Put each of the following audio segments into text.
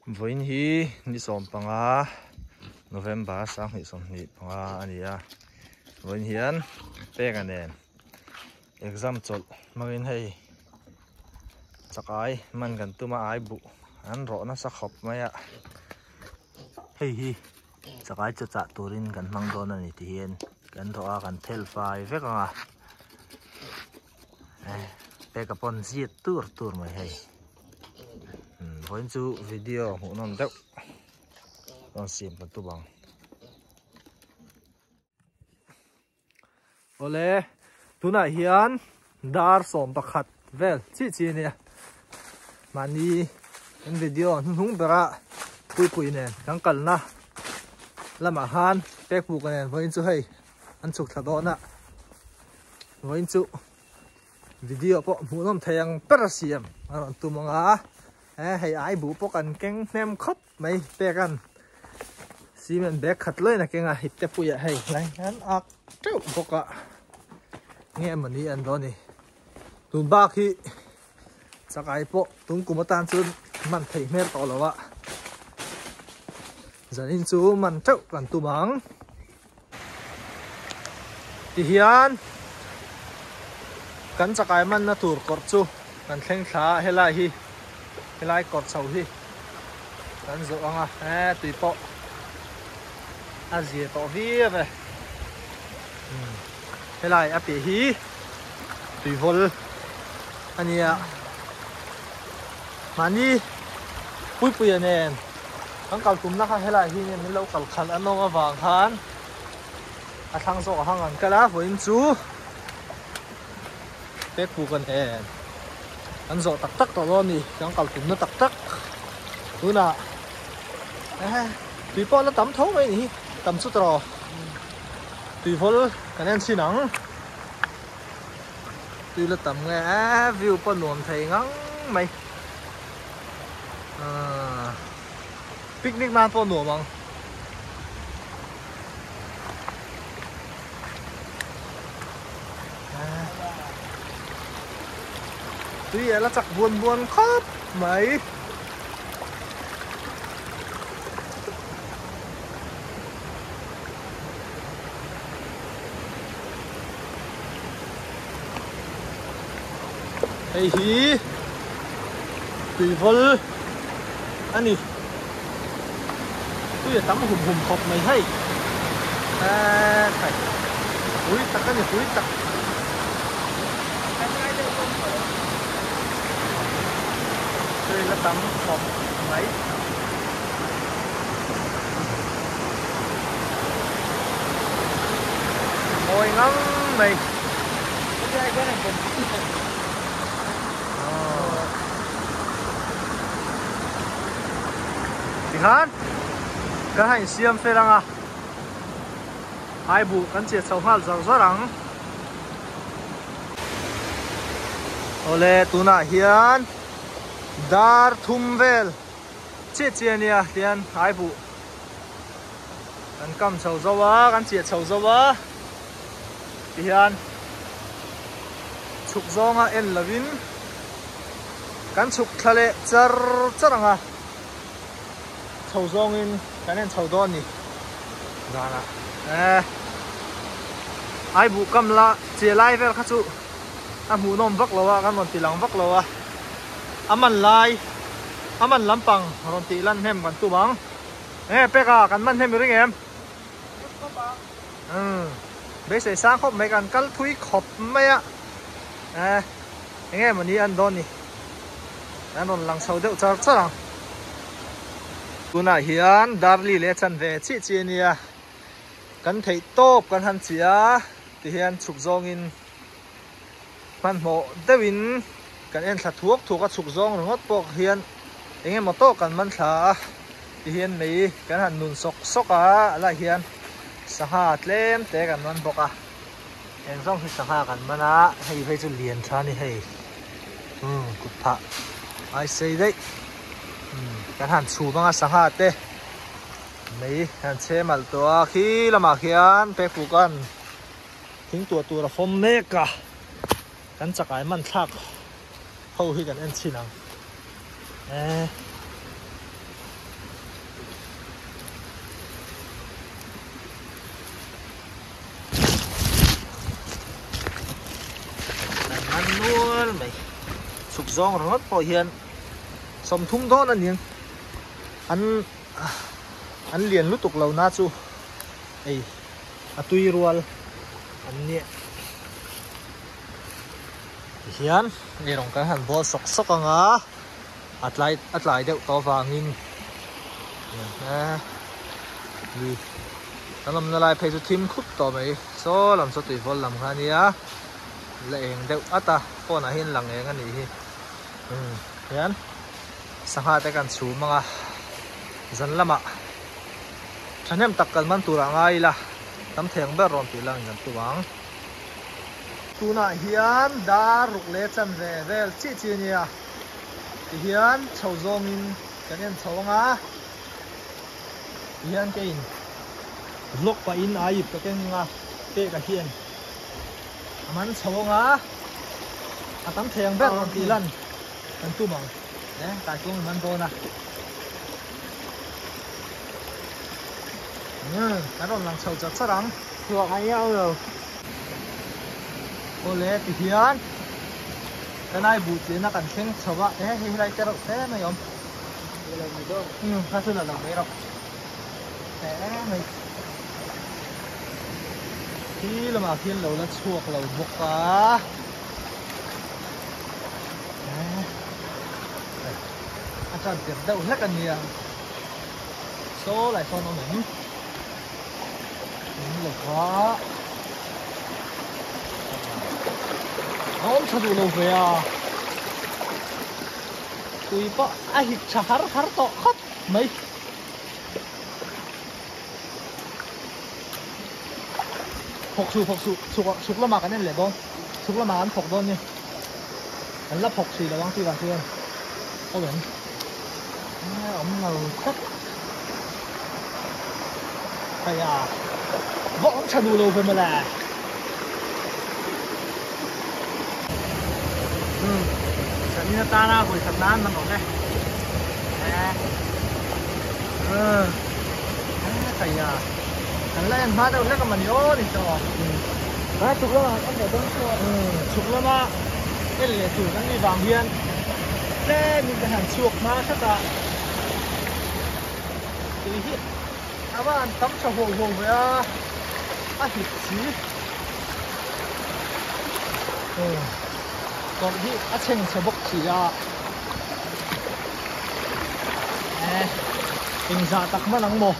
Vawiin hi ni 15 November 2025 a ni a, vawiin hian peka nen exam chawlh hmangin hei chakai man kan tum a ai buh an rawh nasa khawp mai a, hei hi chakai chaw chah turin kan hmang dawn a ni ti hian kan rawh a kan phel fai vek ang a, peka pawn zit tur tur mai hei. Vawiin chu video hmuh nawm deuh rawn siam kan tum ang. Awle tunah hian dar 11 vel chi chi ania mahni kan video hnuhnung bera puipui nen kan kalna lamah khan pekpuk nen vawiin chu hei an chhuk thla dawn a vawiin chu Video pawh hmuhnawm thei ang ber a siam a rawn tum ang a, eh hei ai buh pawh kan keng hnem khawp mai pek an cement bag khat lawiin a keng a hip te puiah hei hlai hian ak teuh bawk a nge mawni an dawn ni tun bak hi chakai pawh tun kum atan chuan man theih hmel tawh lo a zanin chu man teuh kan tum ang. Tihian kan chakai manna tur kawrh chu kan thleng thla a helai hi helai kawrh chho hi kan zawh ang a he tui pawh a zia tawh viau e helai a piah hi tui vawl a nia mahni puipuia nen. Kan kal tumna kha helai hi min lo kal khalh a nawng avang khan a thlang zawk a hang an kal a vawiin chu pek puk an en an zawh tak tak tawh dawn a ni kan kal tumna tak tak tunah ehe tui pawh la tam tho mai a ni hi tam chu tawh tui vawl kan en chhin ang tui la tam nge view pawh nuam thei ngang mai. Picnic nan pawh nuam ang. Tui a la chak buan buan khawp mai. Hei hi tuivawl a ni tui a tam hum hum khawp mai hei eee pui tak a ni pui tak tui la tam khawp mai. Mawi ngang mai. Tikhan kan han insiam fel ang a, aibuh kan chiah chho nghal zar zar ang. Awle tunah hian dar thum vel chiah chiah a nia tihian aibuh kan kam chho zo a, kan chiah chho zo a. Tihian chhuk zawnga en lovin kan chhuk thla leh char char ang a, chho zawngin kan en chho dawn a ni. Zanah eh Aibuh kam la che lai vel kha chu a hmuhnawm vak lo a, kan rawn ti lang vak lo a, a man lai a man lampang rawn tih lan hnem kan tum ang. Enge peka kan man hnem i ring em? Umm beisei sang khawp mai kan kal thui khawp mai a eh eng nge mawni an dawn ni an rawn lang chho deuh char char ang tunah hian darli leh chan ve chih chi ania kan theih tawp kan han chi a tihian chhuk zawngin hmanhmawh deuhin kan en thla thuak thuak a chhuk zawng ringawt pawh hian eng emaw tawk kan man thla a tihian mei kan han nun sawk sawk a a lai hian sangha tlem te kan man bawk a eng zawng hi sangha kan man a hei phei chu lian tha a ni hei umm kut phah ai sei daih umm kan han chhum ang a sangha te mei han chhe malh tawh a khi lamah khian pekpuk an Thing tuah tur a fawm mek a, kan chakai man thlak ho hi kan en chhin ang. Eh. zawng ringawt pawh hian 30 dawn a ni an an lian lutuk lo na chu ei a tui rual an nia tihian eirawng kan han bawl sawk sawk ang a a tlai a tlai deuh tawh avangin lui kan awmna lai phei chu thim khup tawh mai saw lam saw tui vawl lam kha a nia la eng deuh at a phone ah hian lang eng a nih hi umm hian sangha te kan chhum ang a zan lamah thahnem tak kal man turah ngai ila tam thei ang ber rawn tih lang in kan tum ang. Tunah hian dar ruk leh chanve vel chiah chiah a nia tihian chho zawngin kan en chho ang a tihian keiin vlog pahin a ip ka keng ang a peka hian a man chho ang a a tam thei ang ber rawn tih lan kan tum ang e taikuang in man dawn a umm kan rawn lang chho chat chat ang. Chhuah ngai miau lo. Awle ti hian ka nai buh chiahna kan thleng chho a e hei helai te reuh hle mai awm. La lo mai dawn. Umm kha chu la lo mai rawh. Hle mai. Khi lamah khian lo la chhuak lo bawk a. A tan tir deuh hlek a nia. Saw lai sawn awm em? Awm lo va. A awm tha duh lo ve a. Tui pawh a hit tha har har tawh khawp mai. Phawk suh phawk suh chhuk chhuk lamah kan en leh dawn chhuk lamah an phawk dawn ni an la phawk hrih lo ang tih vang chuan awm em awm lo tlat hei a va awm tha duh lo ve mawle umm zanin atana vawi khat nan man awm e umm hei a kan la en hma deuh hlek a mawni aw ni tawh a chhuk lamah kan en leh dawn chuan umm chhuk lama en leh tur kan nih vang hian tlem in kan han chhuak hma hret a tui hi a va han tam tha huau huau ve a a hip si umm kawrh hi a chheng chhe bawk si a eh engzah tak hman ang maw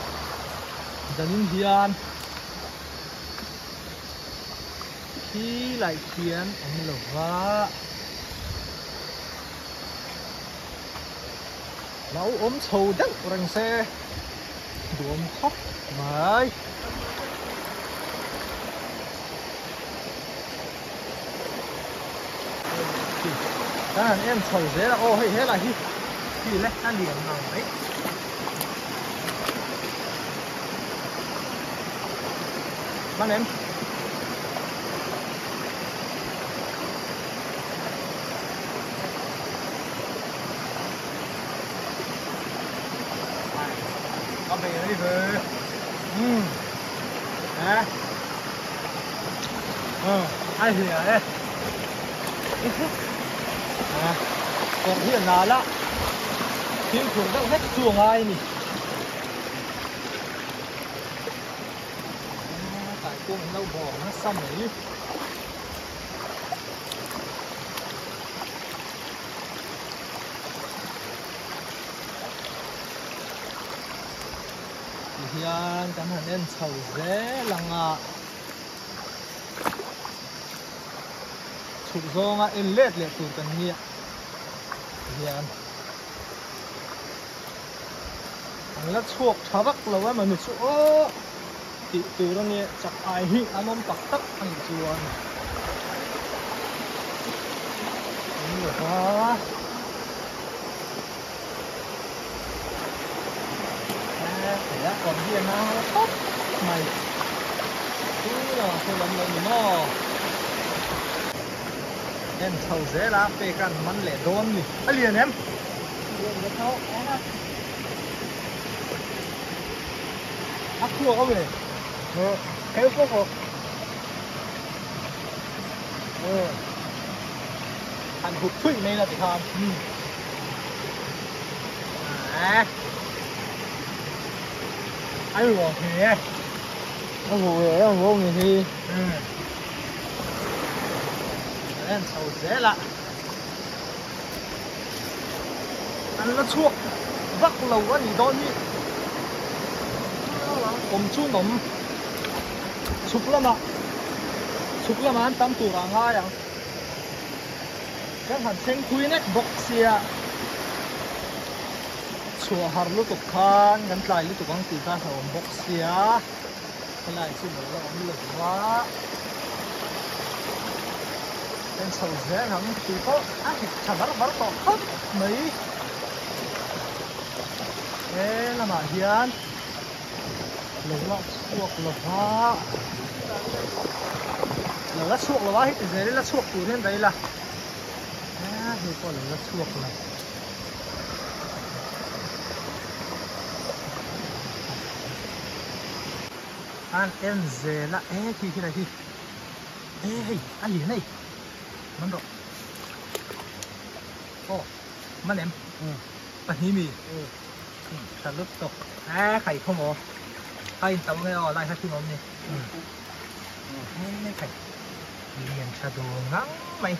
zanin hian khi lai khian awm lo va lo awm chho deuh reng se duam khawp mai. Kan han en chho zel a aw hei helai hi khi le a lian ngang mai. Hman em? A bei rei ve. Umm. Nè. Ờ, ai hria e. À, kawr hi a nal a. Fimkhur deuh hlek chu a ngai a ni. Taikuang an lo bawr nasa mai. Tihian kan han en chho zel ang a chhuk zawnga en let leh tur kan nia tihian an la chhuak tha vak lo emaw ni chu aw tih tur a nia chak ai hi an awm tak tak a nih chuan an lo va. Thei a kawr hi a nau khawp mai tunah sawn an lo ni maw en chho zel a pek an man leh dawn ni a lian em lian ve tho en a a khuak a ve keu pawh a Han hup thuih mai la tikhan. Ai ruang he e. A ruang e, a ruang ni hi. An chho zel a. An la chhuak vak lo a nih dawn hi. Awm chung awm chhuk lamah chhuk lamah an tam tur ah ngai ang. Kan han thleng thui nek bawk sia chhuah har lutuk khan kan tlai lutuk ang tih kha a hlauhawm bawk sia helai chu lo la awm lo va kan chho zel ang tih pawh a hek tha var var tawh khawp mai he lamah hian lo la chhuak lo va lo la chhuak lo a heti zel ila chhuak tur hian daih ila hei pawh lo la chhuak lo an en zel a e khi khi lai khi e hei a lian hei man rawh aw man em pahnih mi. Tha lut tawk e khai khaw maw a in tam nge aw lai kha thim awm ni he khai lian tha dun ngang mai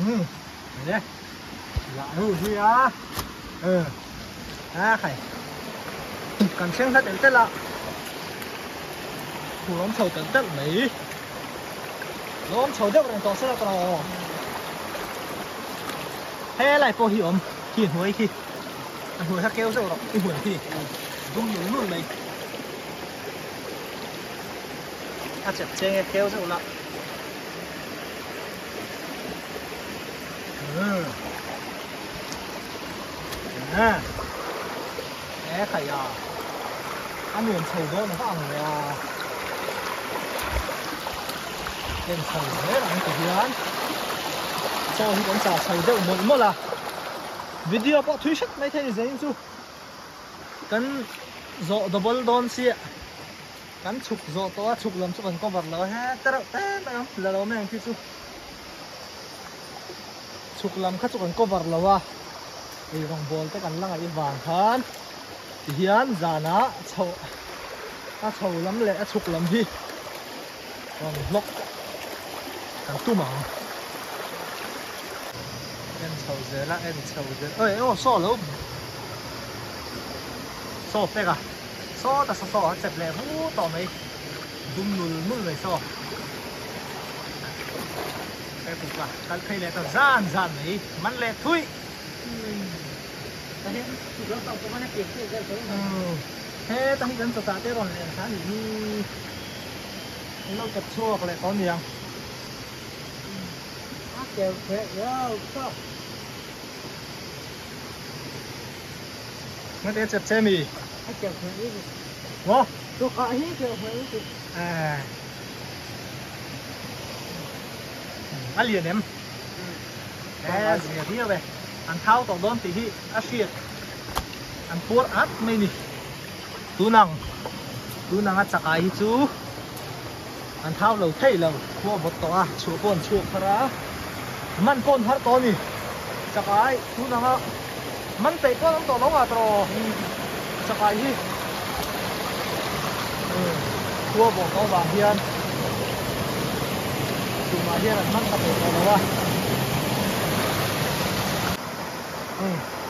um le la ru hi a a khai kan thleng hla tel tel a phur awm chho tel tel mai lawm chho deuh reng tawh se la tawh he lai pawh hi awm khi hnuai khi A hnuai kha keu zeuh rawh i hmun khi dum nul nul mai. A chep cheng e keu zeuh la. E khai a. A nuam chho dawn a ang le a. En chho zel ang ti hian. Chaw hi kan chah chho deuh mawlh mawlh a. Video pawh thui hret mai thei ni zenin chu kan zawh double dawn sia kan chhuk zawh tawh a chhuk lam chu kan cover lo a he te reuh te mai ang la lo mai ang khi chu chhuk lam kha chu kan cover lo a ei rawngbawl te kan la ngaih vang khan tihian zanah chho a chho lam leh a chhuk lam hi rawn vlog kan tum ang en chho zel a en chho zel oi aw saw lo saw pek a saw ta saw saw a chep leh hu tawh mai dum nul nul mai saw he kuk a kal phei leh ta zan zan mai man leh thui he ta hi kan chawchah te rawn len kha a nih hi. An lo chep chhuak leh tawh aniang. A keu theh riau chauh. Ngati a chep che mi? A keu theh lutuk. Maw? Tukah hi keu theh lutuk. Eh. A lian em? Eh, zia viau e. An thau tawh dawn tih hi a hriat. An puar at mai ni. Tunang tunang a chakai hi chu an thau lo thei lo khua vawt tawh a chhuah pawh an chhuak har a man pawh an har tawh a ni chakai tunang a man peih pawh an awm tawh lo ngah tawh chakai hi khua vawh tawh avang hian tumah hian an man ta peih tawh lo a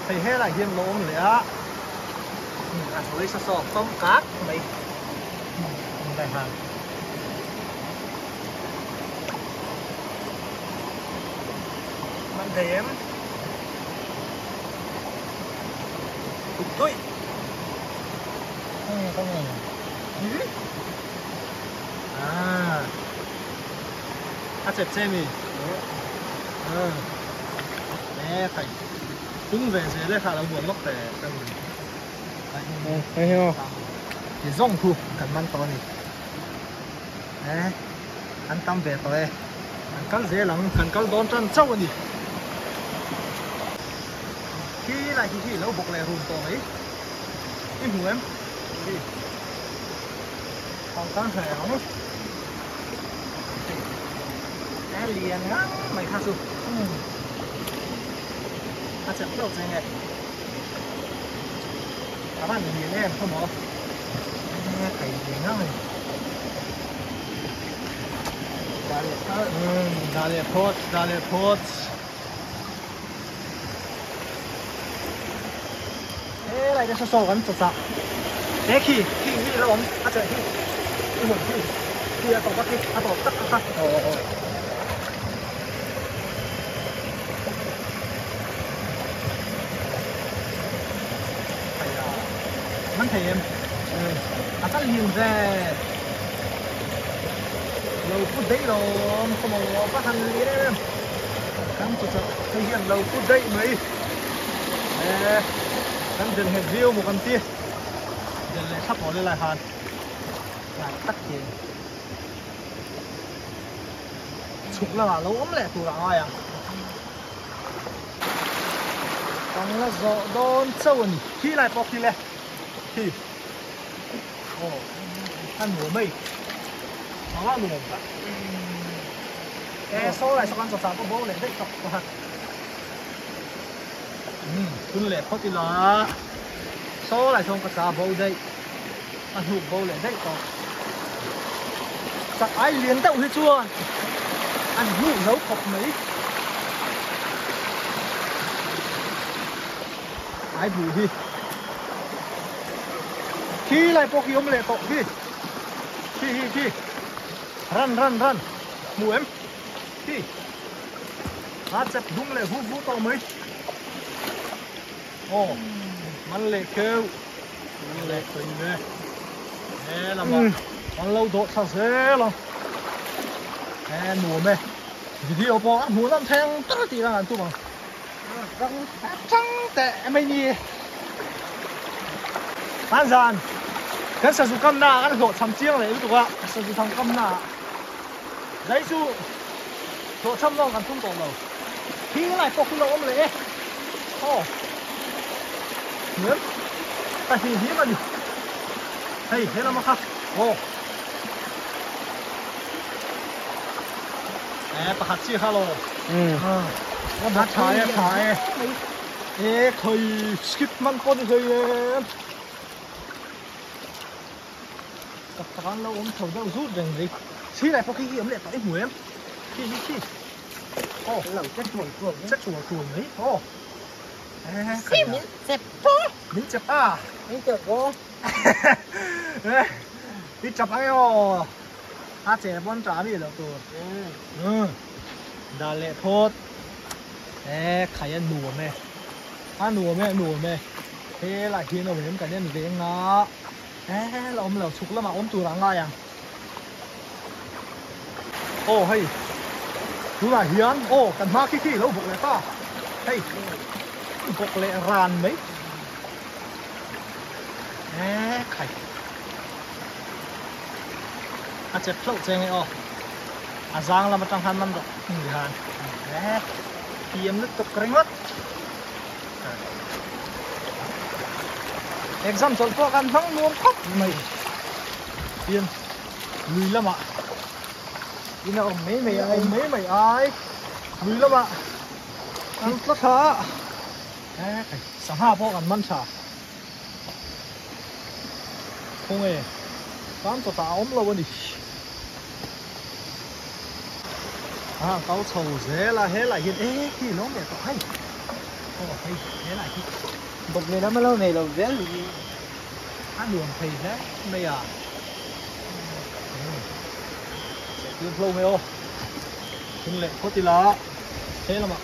hei helai hian lo awm leh a. A chawi sa sawk tawm kak mai lai han man thei em tụt tụi không không à a chep che mi nè phải tung về zel e kha lo buan lawk teh ka ni Hei hi aw. Ti zawng thu kan man tawh a ni. E an tam ve tawh e. An kal zel ang kan kal dawn tan chauh a ni. Khi lai khi khi lo bawk leh rum tawh mai. I hmu em? Khi. Thang kal hle ang. E lian ngang mai kha chu. A chep hlauh che nge? A van lian em khaw maw? Enge kai lian ngang a ni. Dah leh phawt. Umm dah leh phawt, dah leh phawt. Helai te saw saw kan chaw chah. He khi, khi hi ilo awm a cheh khi. I hmun khi, khi a tawp a khi, a tawp tak a kha. Aw aw aw. Man thei em? A kal lian ve. Lo pu daih lawm khaw maw va han lian em em. Kan chu chak hei hian lo pu daih mai. E kan del nghet viau maw kan ti. Del leh thlap aw le lai han. Lai tak hian. Chhuk lamah lo awm leh tur a ngai ang. Kan la zawh dawn chauh a ni. Khi lai pawh khi le. Khi. Aw. A nuam mai. A nuam tak. E saw lai saw kan chawchah pawh bo leh daih tawh pakhat. Umm phun leh phawt ila. Saw lai sawn ka cha bo daih. A hnuk bo leh daih tawh. Chak ai lian deuh hi chuan an hnuh zo khawp mai. Ai buh hi khi lai pawh khi awm leh tawh khi khi khi khi ran ran ran hmu em khi a chep dum leh vu vu tawh mai. Aw man leh kheuh. Leh tawh ve he lamah an lo dawh thla zel a he nuam e video pawh a hmuh lam thei ang ber tih lang an tum ang chang teh mai ni an zan kan sazu kamna ah kan hlawh cham chiang leh lutuk a sazu thang kamna ah zai chu hlawh cham lawng kan tum tawh lo thing lai pawh khi lo awm leh e aw. Hniam pahnih hniam a ni. Hei he lama kha aw. E pakhat chi kha lo. A tha e tha e. E khoi skip man pawh ni hlei em. Tak tak an lo awm chho deuh zut reng mai. Chhilai pawh khi hi awm leh tawh i hmu em? Khi hi khi. Aw. Lo che chuai chuai. Che chuai chuai mai. Aw. Si min chep po. Min chep a. Min chep po. I chap ang e aw. A che pawn ta mi lo tur. Ừ. Da leh phawt. E khai a nuam e. A nuam e nuam e. He lah hian awm em kan en ve nga. E la awm lo chhuk lamah awm tur a ngai ang. Aw hei tunah hian aw kan hma khi khi lo bawk leh ta hei bawk leh ran mai e khai a chep hlauh che nge aw a zang lam atang khan man rawh ni han e thiam lutuk ringawt exam chawlh pawh kan hmang nuam khawp mai. Tin lui lamah in a awm mai mai ai awm mai mai ai lui lamah an tla thla a sangha pawh kan man tha khawnge tan chawtah a awm lo a ni a kal chho zel a helai hian e khi lawm leh tawh hei aw hei helai hi bawk leh lam a lo nei lo zel. A nuam thei hle mai a. Chehtir hlo mai aw. Thing leh phawt ila he lamah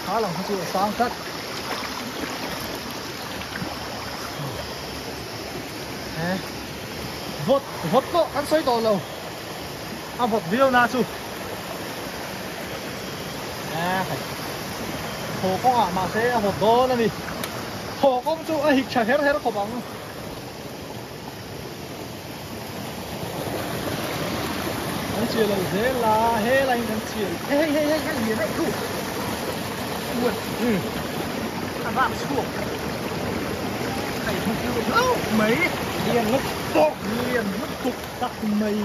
kha lang kha chu a sang tlat. He vawt vawt pawh kan sawi tawh lo. A vawt viau na chu. He hei thaw kawngah mahse a vawt dawn a ni. Thaw kawng chu a hik tha her her khawp ang. Kan chiah lo zel a, helai in kan chiah hei hei hei hei hei lian daih thu. Uan a rak chhuak hei thu chu hlauh mai. Lian lutuk lian lutuk tak mai.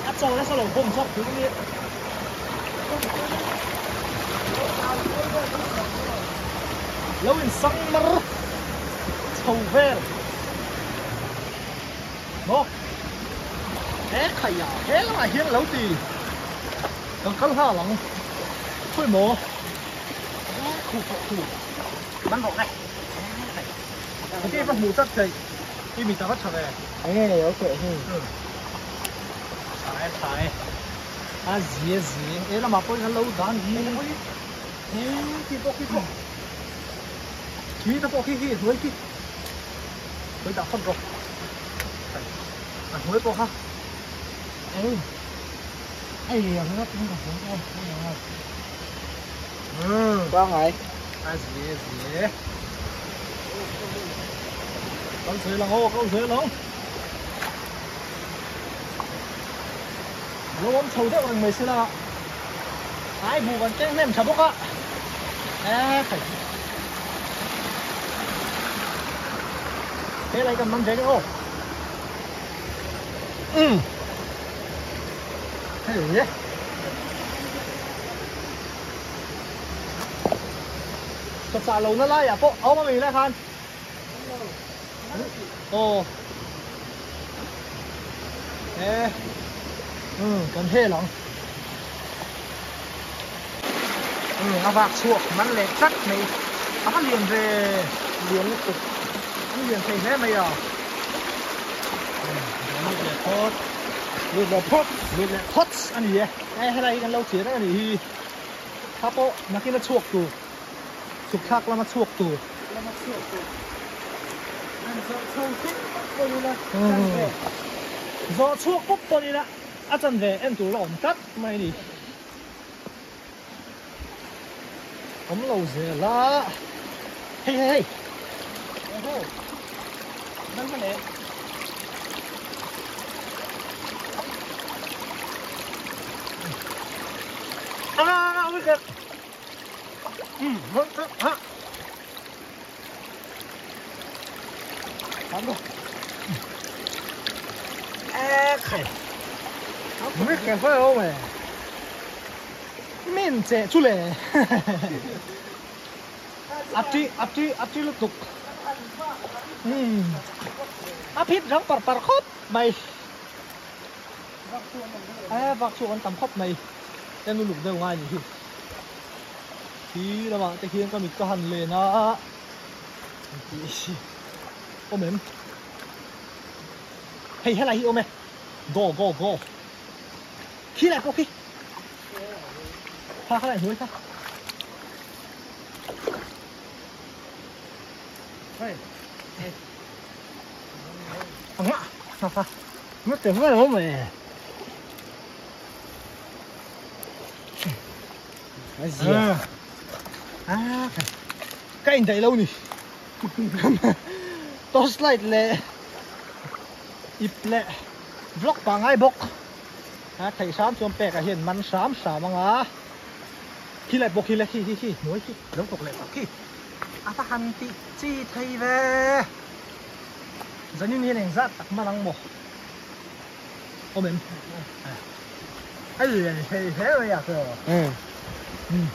A chaw nasa lo bawm chhuak thung a nia. Lo in sang mar chho vel maw he khaih ah he lamah hian lo ti kan kal nghal ang khawi maw khu pawh khu man rawh le heti va hmuh chat theih i mi tak a tha ve enge lo teh hi tha e tha e a zi a zi he lamah pawh hian lo dan hi he khi pawh khi pawh khi te pawh khi khi hnuai khi hnuai dah phawt rawh a hnuai pawh kha ei ei ang ngawt in ka hmu a umm pangai a zi a zi kal zel ang aw kal zel ang lo awm chho deuh reng mai sela ai buh kan keng hnem tha bawk a e khai he lai kan man ve aw um hei ka chah lo na lai ah pawh a awm a mi lai khan Aw e umm kan hel ang umm a vak chhuak man leh tlat mai a va lian ve lian lutuk an lian thei hle mai a umm lut leh phawt lut leh phawt lut leh phawt a ni e e helai hi kan lo chian reng a nih hi kha pawh nakin a chhuak tur. Chhuk thlak lama chhuak tur. Lama chhuak tur. An zawh chho pawp pawn ila chan ve. Zawh chhuak pawp pawn ila a chan ve en tur la awm tlat mai a ni. Awm lo zel a. Hei hei hei. Oho. Nan hman e. Ah, wicket. Min che chu le a ti a ti a ti lutuk a phit rang par par khawp mai e vak chhuak an tam khawp mai en uluk deuh ngai nih hi. Khi lamah te khian ka mit ka han len a awm em hei helai hi awm e go go go khi lai pawh khi kha kha lai hnuai kha hei ang a kha kha nó te vân awm e A zia. Ah, ka in daih lo ni. Torch light leh ip leh vlog pangai bawk. A theih hram chuan pek ah hian man hram hram anga. Khi lai pawh khi le khi khi khi hnuai khi lo thawk leh tawh khi. A va han tih chi thei ve. Zanin hian engzat tak man ang maw? Awm em? Hei hei hle mai a tiraw? Umm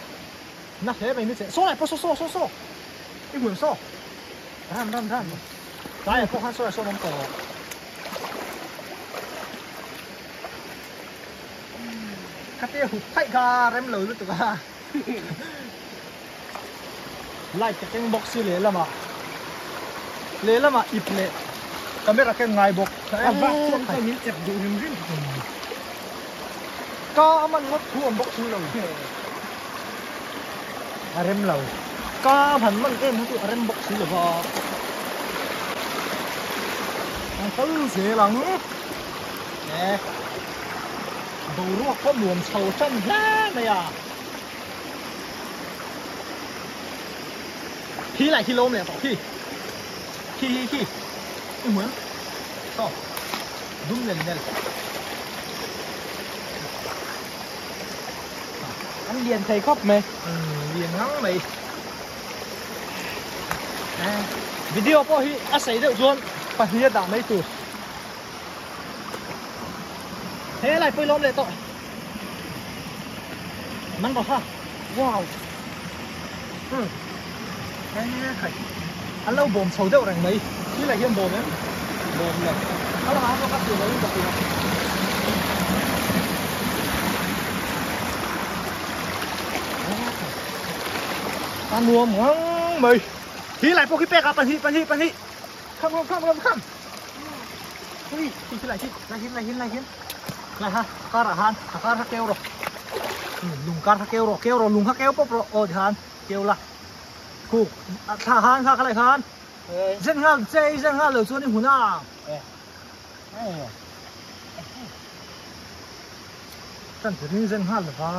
na hle mai ni che saw lai pawh saw saw saw saw i hmu em saw ran ran ran tlaiah pawh khan saw lai sawn awm tawh khatia hup phaih kha rem lo lutuk a light ka keng bawk si lehlamah lehlamah ip leh camera keng ngai bawk a vak chuan chuan min chep duh hrim hrim ka a man ngawt thu awm bawk si lo a rem lo ka a han man em kha chu a rem bawk si lo va an kal zel ang e boruak pawh nuam chho tan hle mai a. Khi lại khi lôm leh tawh khi khi khi khi i hmu em saw dum nen nen an lian thei khawp mai lian ngang mai video pawh hi a sei deuh chuan pahnih a dah mai tur he lai pawh i lawm leh tawh. Man rawh kha. Wow. Umm khai an lo bawm chho deuh reng mai thil ah hian bawm em bawm lo a lamah pawh ka hmu lo in ka hria. A nuam ngang mai thil lai pawh khi pek ah pahnih pahnih pahnih kham kham kham kham kham ui khi khi lai khi lai hin lai hin lai hin lai ha a kar ah han a kar kha keu rawh lung kar kha keu rawh keu rawh lung kha keu pawp rawh aw tihan keu la khuk a thla khan kha khalai khan zen nghal che i zen nghal lo chuan i hmun a tan turin zen nghal lova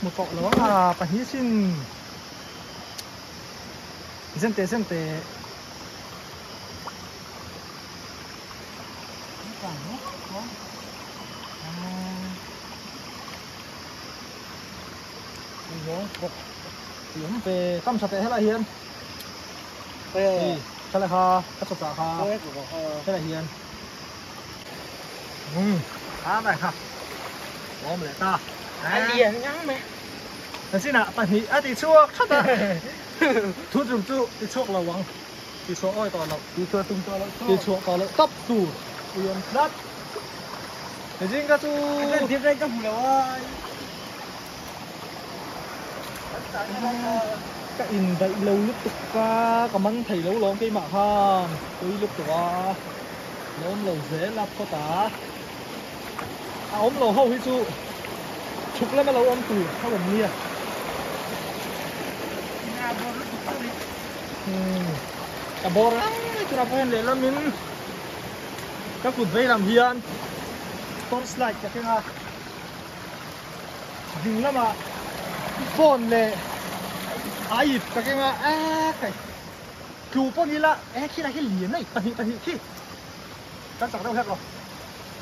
mu tawh lo a pahnih sin zen te zen te Tih awm ve kam tha teh helai hian hei helai kha ka chaw chah kha helai hian umm a mai kha awm leh ta a lian ngang mai nachinah pahnih a ti chhuak that a thu tum chu ti chhuak lo ang ti chhuah awi tawh loh ti chhuah tum tawh loh ti chhuah tawh loh tawp tur ui awm tlat Zing ka chu ka hmu lo a. Ka indaih lo lutuk a, ka man thei lo lawm keimah khan tui lutuk a, lawm lo zel a phawt a, a awm lo ho hi chu chhuk lama lo awm tur ho an nia. Ka bawr ang mai tur ah pawh hian lehlamin ka kut veilam hian torch light ka keng a. Ding lamah phone leh aip ka keng a eee kai tlu pawh ni ila e khi lai khi lian mai pahnih pahnih khi kan chak deuh hlek lo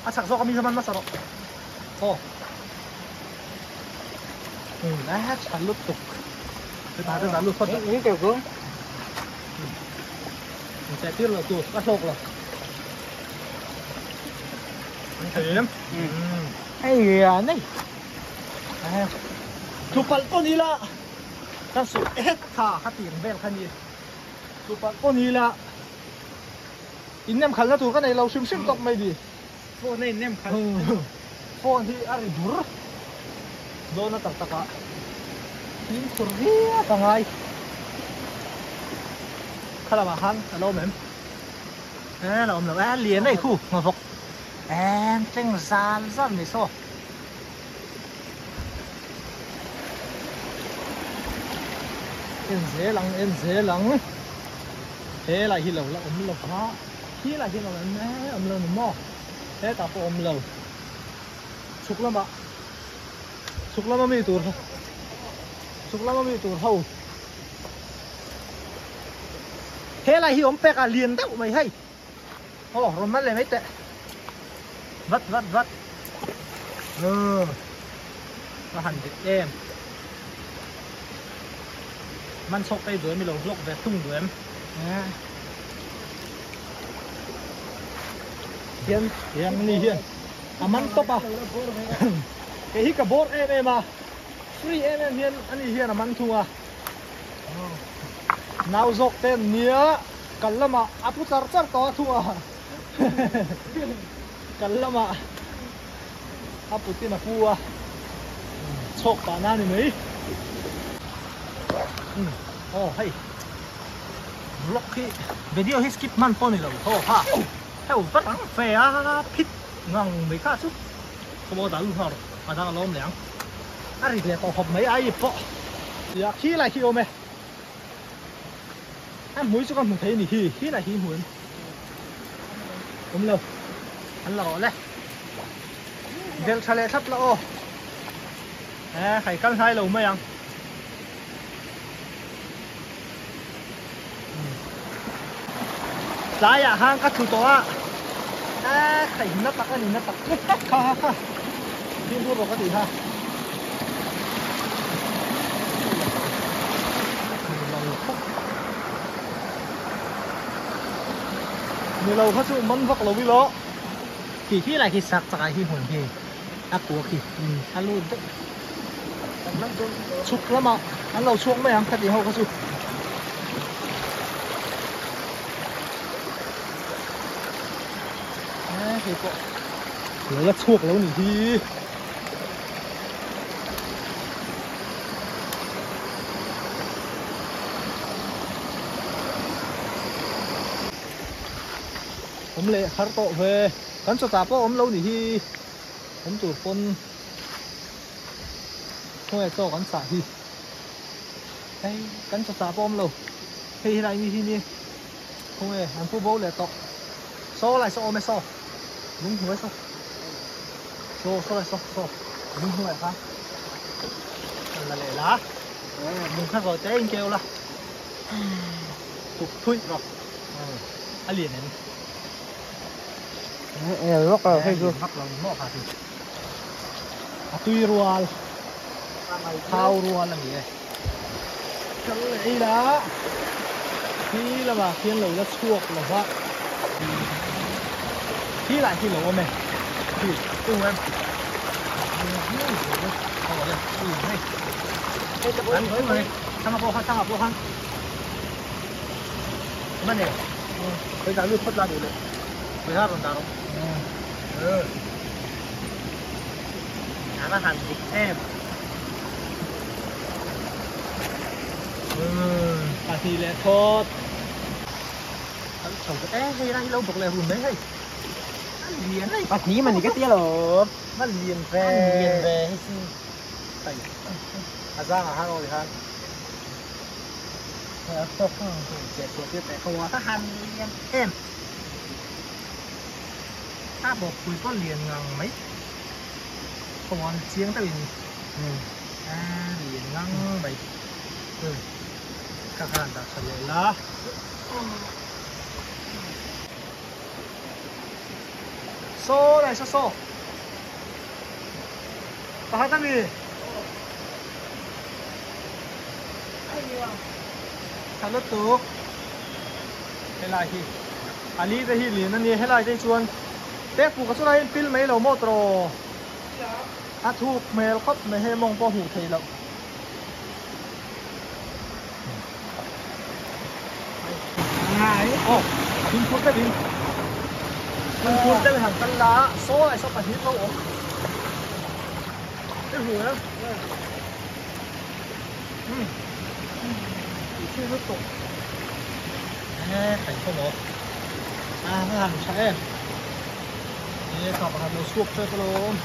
a chak zawk a mi hian hmasa rawh aw um e tha lutuk hetah te zan lut phawt rawh in cheh tir loh tur a hlawk lo an thei em. Hei a nei tlu palh pawh ni la ka suh het kha ka tir vel kha ni tlu palh pawh ni la in nem khalna tur ka nei lo hrim hrim tawp mai ni phone a in nem khalh phone hi a ri dur dawn a tak tak ah fimkhur viau a ngai kha lamah khan a lo awm em e a lo awm lo e lian a i khu ngawvawk. Eng tleng zal zal ni saw. En zel ang en zel ang. He lai hi lo la awm lo va. Khi lai hi lo awm e awm lo ni maw. Hetah pawh awm lo. Chhuk lamah chhuk lama mi tur chhuk lama mi tur ho. He lai hi awm pek a lian deuh mai hei. Aw rawn man leh mai teh vat vat vat ka han dik em man chhawk phei duh em ilo vlog ve thung duh em hian hian ni hian a man tawp a kei hi ka bawr em em a free em em hian ani hian a man thung a nau zawk te an nia. Kal lamah a pu char char tawh a thu a, kal lamah a putin a pu a, chhawk pah na a ni mai. Aw hei vlog hi video hi skip hman pawh a ni lo haw ha heu vat ang fe a phit ngang mai kha chu khawmaw dah lut nghal rawh a dang a lawm leh ang a ri leh tawh khawp mai a ip pawh tia khi lai khi awm e. A hmui chu ka hmu thei a ni hi, hi lah hi hmu em? Awm lo, an la rawh le. Delh tha leh thlap la aw. E, khai kal hnai lo mai ang. Tlaiah khan ka tlu tawh a, e khai na tak a ni na tak kha kha kha. Fimkhur rawh ka tih kha. Ni lo kha chu man vak lo ilo. Khi khi lai khi sak chak ah hi hmun khi a kua khi a lut daih. Chhuk lamah an lo chhuak mai ang khatiang ho kha chu. Hei pawh lo la chhuak lo nih hi. Awm leh har tawh ve. Kan chawtah pawh awm lo nih hi. Awm tur pawn khawnge chaw kan chah hi. Hei kan chawtah pawh awm lo. Hei hi lai mi hi ni. Khawnge an pu bo leh tawh. Saw lai saw awm e saw. Lung hnuai saw. Saw saw lai saw saw. Lung hnuai kha. Kan la leh la. Lung kha zawi te in keu la. Tuk thui rawh. A lian em. Vak lo hei chu. Vak lo maw kha chu. A tui rual. Thau rual a ni e. Kal leh ei la. Khi lamah khian lo la chhuak lo va. Khi lah khi lo awm e. Khi tung em. Thanga pawh khan thanga pawh khan. Mane. Hei dah lut phawt la duh leh. Hei ha rawn dah rawh. A va han dik em. Pahnih leh thawt. Kan chho ta e hei lai hi lo bawk leh run mai hei. A lian hei. Pahnih mah ni ka tia lo. A lian ve. A lian ve hei si. Hei a zangah han awi han. Hei a tawk cheh chhuah tir teh kho a. Ka han lian em. A bawk pui pawh lian ngang mai. Khaw an chiang deuhin a lian ngang mai. Ka khan dah tha leh la. Saw lai saw saw. Pakhat a mi. Tha lutuk. Helai hi a li te hi lian a nia helai te hi chuan tek puk a chulai hian pil mai lo maw tawh a thuk hmel khawp mai hei mawng pawh hmuh theih loh. Aw fimkhur deuhin fimkhur deuhin han kal la saw lai saw pahnih lo awm i hmu em um i thil lutuk e kai khaw maw a va han tha em e kha pakhat lo chhuak tep alawm.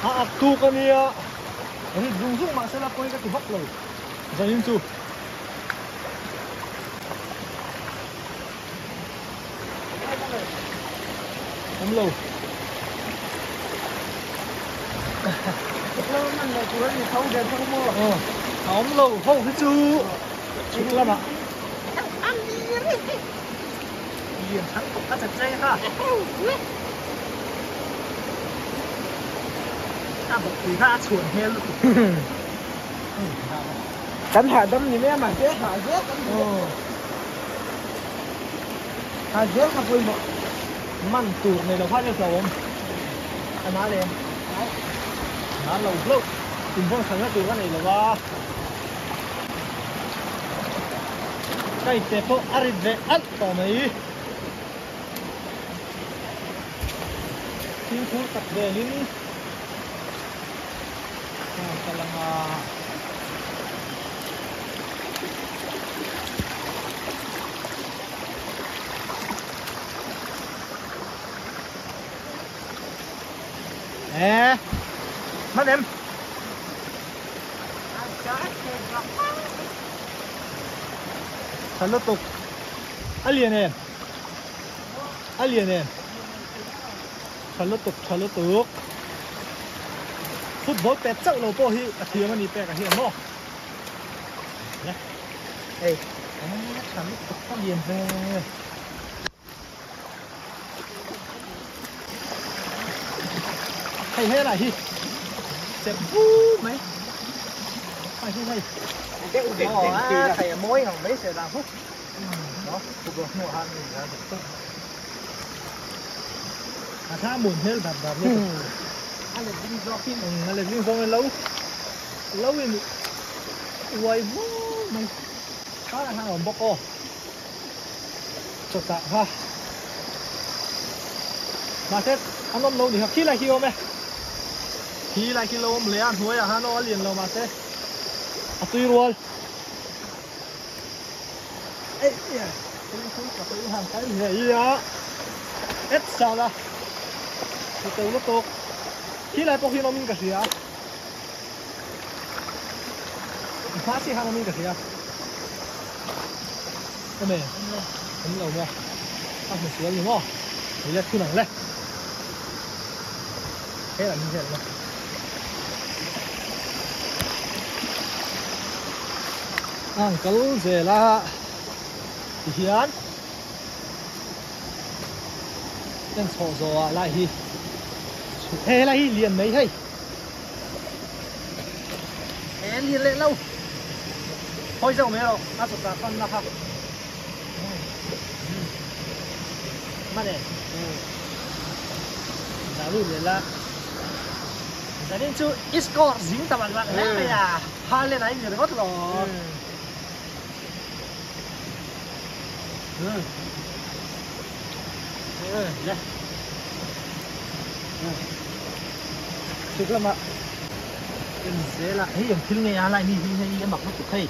A ak tuk a nia rit zung zung mahse la pawi ka ti vak lo zanin chu. Awm lo. A awm lo ho hi chu chhuk lamah. Lian thang tuk a chet chei kha. A bawk pui kha a chhuan hmel lutuk. Kan hahdam ni mai a mahse hah zel kan ni. Hah zel kha pawimawh. Man tur nei lo kha nia hlauhawm. A na lem. Na lo hlauh. Invawn hranna tur a nei lo va. Kaite pawh a rit ve alh tawh mai. Fimkhur tak velin ka lang a. Ê, mất em. Thật liên tục. A liền em. A liền em. Thật liên tục, thật liên tục. Football pet chauh lo pawh hi a thiam a ni pek a hian maw. Hei, tha lutuk a lian ve. Hei helai hi chep vu mai. Hei hei hei. Aw, thei a mawi ngang mai se dang huk. Đó, football hmuh han ni a dik tuk. A tha mun hmel dap dap lutuk. A letling zawkin. A letling zawngin lo lo in uai vur mai. Kharah khan a awm bawk aw. Chawtah kha. Mahse an awm lo ni kha khi lai khi a awm e. Khi lai khi lo awm leh a hnuaiah khan aw a lian lo mahse a tui rual. Et sala ti to lutuk khi lai pawh hi an awmin ka hria hma chiah khan awmin ka hria awm e awm lo maw a hmu sual ni maw hei le thun ang le helam hi vel maw. Ang kal zel a tihian en chhoh zawh ah lai hi he lai hi lian mai hei he lian leh lo hawi zauh mai rawh a chawt ah fan na kha mane zaru leh la zanin chu i score zing ta man hle mai a. Hal len a in ringawt lo. Le. Chhuk lamah en zel a, hei eng thil nge a lai ni hi hei a mak lutuk hei.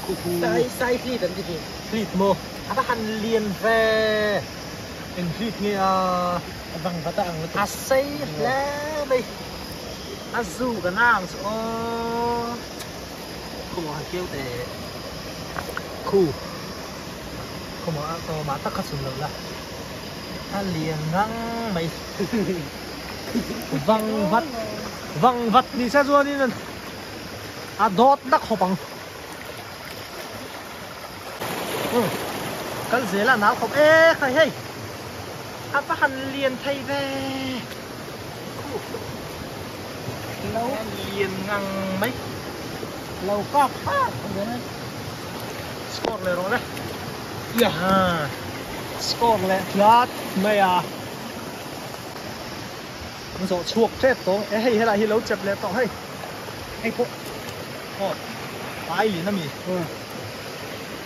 Khu khu. Sai sai hlit an ti thin. Hlit maw? A va han lian ve. Eng hlit nge a? A vang vat a ang lutuk. A sei hle mai. A zu ka nang chu aw khu maw han keu teh khu khu maw a aw mah tak kha chhun lo la a lian ngang mai vang vat vang vat ni se chuanin a dawt na khawp ang kal zel a nau khawp e khai hei a va han lian thei ve. Lo lian ngang mai. Lo kap phak ang Score leh rawh le. Yeah. Score leh tlat mai a. An zawh chhuak tep tawh. E hei helai hi lo chep leh tawh hei. Hei pawh. Aw. Ai lian ami.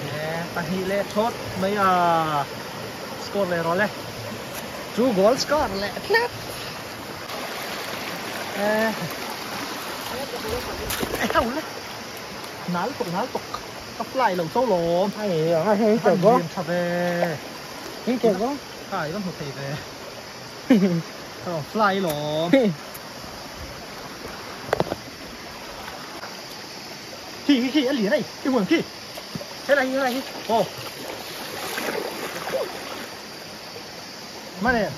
E pahnih leh thawt mai a. Score leh rawh le. Chu goal score leh tlat. Eh. Eh hau le. Nal tuk nal tuk. Ka fly lo cho lawm. Ai a hei te go. Lian tha ve. Hei te go. Kai kan hmu thei ve. Ka fly lawm. Khi khi khi a lian ai. Cái nguồn khi. Thế này thế này. Ồ. Mane.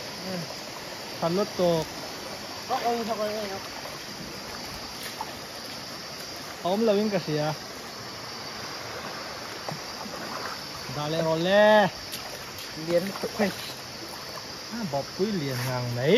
Tha lutuk. A awm lo in ka hria. Dah leh rawh le. Lian lutuk hei. A bawpui lian ngang mai.